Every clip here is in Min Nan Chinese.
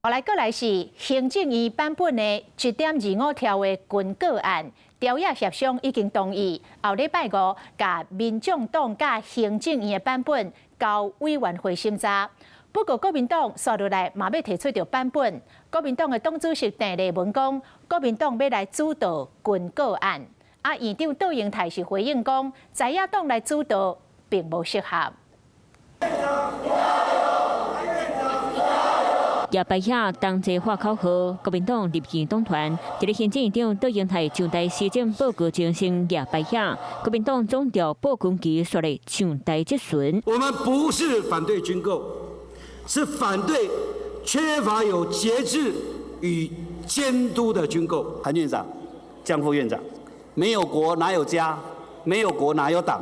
後來過來是行政院版本的1.25兆的軍購案，朝野協商已經同意，後禮拜五共民眾黨佮行政院的版本交委員會審查。不過國民黨紲落來嘛欲提出著版本，國民黨的黨主席鄭麗文講，國民黨欲來主導軍購案。啊，院長杜英泰是回應講，在野黨來主導並無適合。也擺下同齊喊口號，國民黨立院黨團佇咧行政院長杜英泰上台施政報告前先也擺下，國民黨總召布君琪煞咧上台質詢。我們不是反對軍購，是反對缺乏有節制與監督的軍購。韓院長、江副院長，沒有國哪有家？沒有國哪有黨？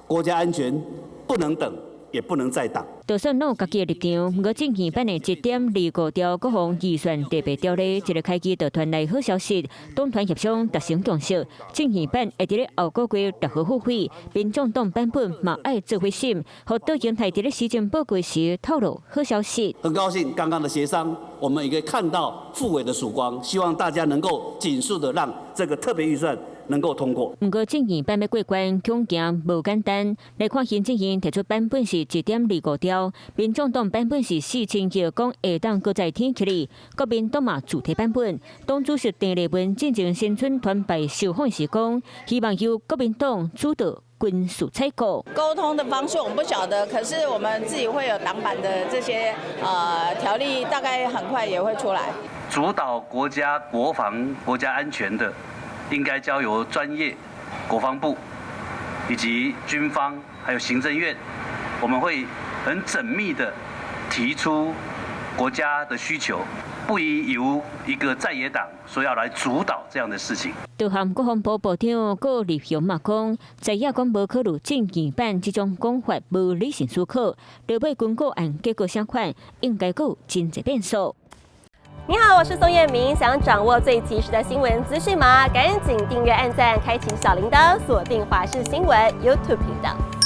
國家安全不能等，也不能再擋。就算攏有家己的立場，毋過政院版的1.25兆國防預算特別條例，一个開機就傳來好消息，黨團協商達成共識，政院版會佇咧後個月6號付會，民眾黨版本嘛愛做伙審，予杜英泰佇咧施政報告時透露好消息。很高興剛剛的協商，我們也可以看到復委的曙光，希望大家能夠盡速的讓這個特別預算能夠通過。毋過政院版欲過關，恐驚無簡單。來看行政院提出版本是1.25兆，民眾黨版本是4000億，講會當閣再挺起來。國民黨嘛自提版本，黨主席鄭麗文進前新春團拜受訪時講，希望由國民黨主導軍事採購。溝通的方式我們不曉得，可是我們自己會有黨版的這些條例，大概很快也會出來。主導國家國防、國家安全的，應該交由專業國防部以及軍方，還有行政院，我們會很縝密的提出國家的需求，不宜由一個在野黨說要來主導這樣的事情。就和國防部部長郭立雄嘛講，在野講無考慮政院版這種講法，無理性思考，落尾軍購案結果啥款，應該閣有真濟變數。你好，我是宋燕明。想掌握最及時的新聞資訊嗎？趕緊訂閱、按讚、開啟小鈴鐺，鎖定華視新聞 YouTube 頻道。